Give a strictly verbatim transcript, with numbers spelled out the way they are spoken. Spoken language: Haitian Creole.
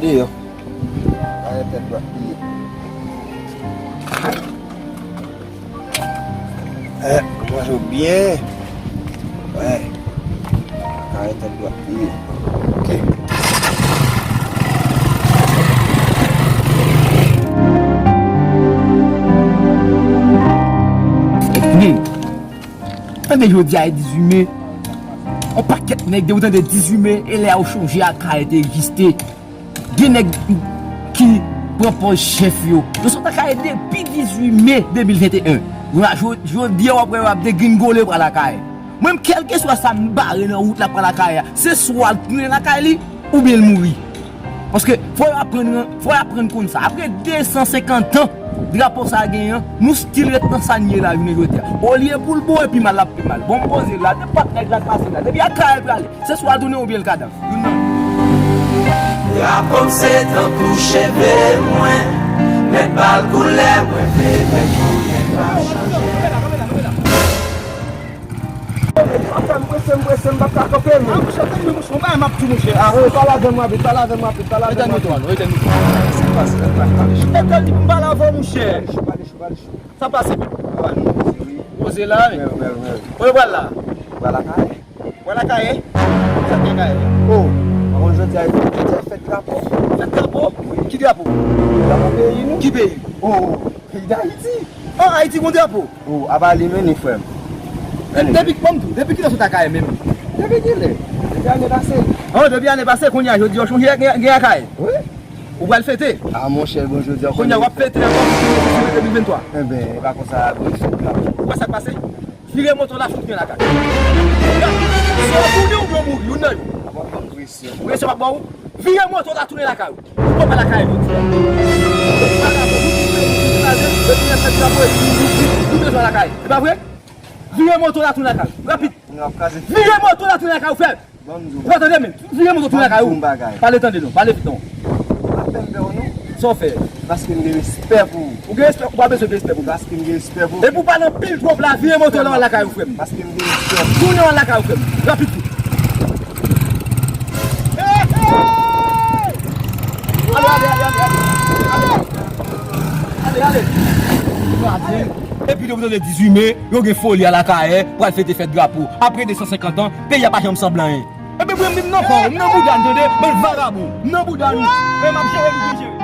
Deyò. Kay tèt dwat li ye. Eh, manje w byen. Wè. Kay tèt dwat li ye. Ok. Epi, tande jodi a e dizuit me. On pakèt nèg, depi w tande dizuit me, e lè a ou chonje Akayè te egziste. Gen nèg ki pran pòz chèf yo. Yo sot Akayè depi dizuit me de mil venteyen. Yo la, jo-, jodi a w ap wè yo ap degringole pral Akayè. Mwen menm, kèlkeswa sa m bare nan wout la pral Akayè a, se swa l tounen lakay li, oubyen l mouri. Paske fò yo aprann, fò yo aprann konn sa. Apre de san senkant an drapo sa a genyen an, nou still ret nan sa n ye la jounen jodi a. Olye pou l bon, epi mal l ap pi mal. Bon, m poze la, nenpòt nèg la k pase la, depi Akayè l prale, se swa l tounen oubyen l ka dans. Youn nan. Drapo m se tankou cheve mwen, mèt ba l koulè mwen vle, mèt koulè pa chanje. Anfè, m prese, m prese, m p ap ka kanpe, men. Ah, monchè, tann mwen, monchè, yon bagay m ap di w, monchè. Ah, wi, pale avè m rapid, pale avè m rapid, pale avè m rapid. Etèn mikwo a nou, etèn mikwo a nou. Sa k pase, sa k pase? Etèn, m pale avè w, monchè. Pale cho, pale cho, pale cho. Sa pase? Poze la, wi. Wè, wè, wè. Kote w pral la? Pral lakay. Pral lakay? Sa gen kay? Oh, pa konn jodi a, jodi a fèt drapo. Fèt drapo? Wi. Ki drapo? Drapo peyi nou. Ki peyi? Oh, peyi Dayiti. An Ayiti gon drapo? Oh, apa li menm, frè m. Depi, ban m di w, depi kilè w sot Akayè menm? Depi kilè? Depi ane pase. Oh, depi ane pase, kounye a, jodi a, w chonje gen, gen Akayè? Wi. Ou pral fete? Ah, monchè, bon, jodi a, kounye a, w ap fete ankò pou fete de mil venntwa. Enben, e pa konsa, bon, fèt drapo. Ou wè sa k pase? Vire moto la, fout tounen lakay. Swa w tounen oubyen w mouri, youn nan yo. Apa w ban m presyon? Presyon p ap ba w. Vire moto la, tounen lakay ou. Ou pa lakay ou. Vagabon, ou tounen, ou tounen lakay. E pa vre? Vire moto la, tounen lakay ou. Rapid. Nou ap kraze. Vire moto la, tounen lakay ou, frè. Ban m di w. Ou pa tande, men. Vire moto, tounen lakay ou. Ban m di w yon bagay. Pale tande non, pale vit non. Ou pa fè m pè w non. Sa w fè? Paske m gen respè pou ou. Ou gen respè, ou pa bezwen gen respè pou mwen. Paske m gen respè pou ou. Epi w pale anpil twòp la, vire moto la, w al lakay ou, frè m. Paske m gen respè pou ou. Tounen w al lakay ou, frè m. Rapid tou. Ale, ale, ale, ale, ale. Ale, ale. Ale. Epi depi w tande dizuit me, yo gen foli al Akayè, pral fete fèt drapo. Apre de san senkant an, peyi a pa janm sanble anyen. Ebyen, mwen, m nan kò, m nan bouda n, tande, bann vagabon, m nan bouda nou, men m ap jere nou byen jere.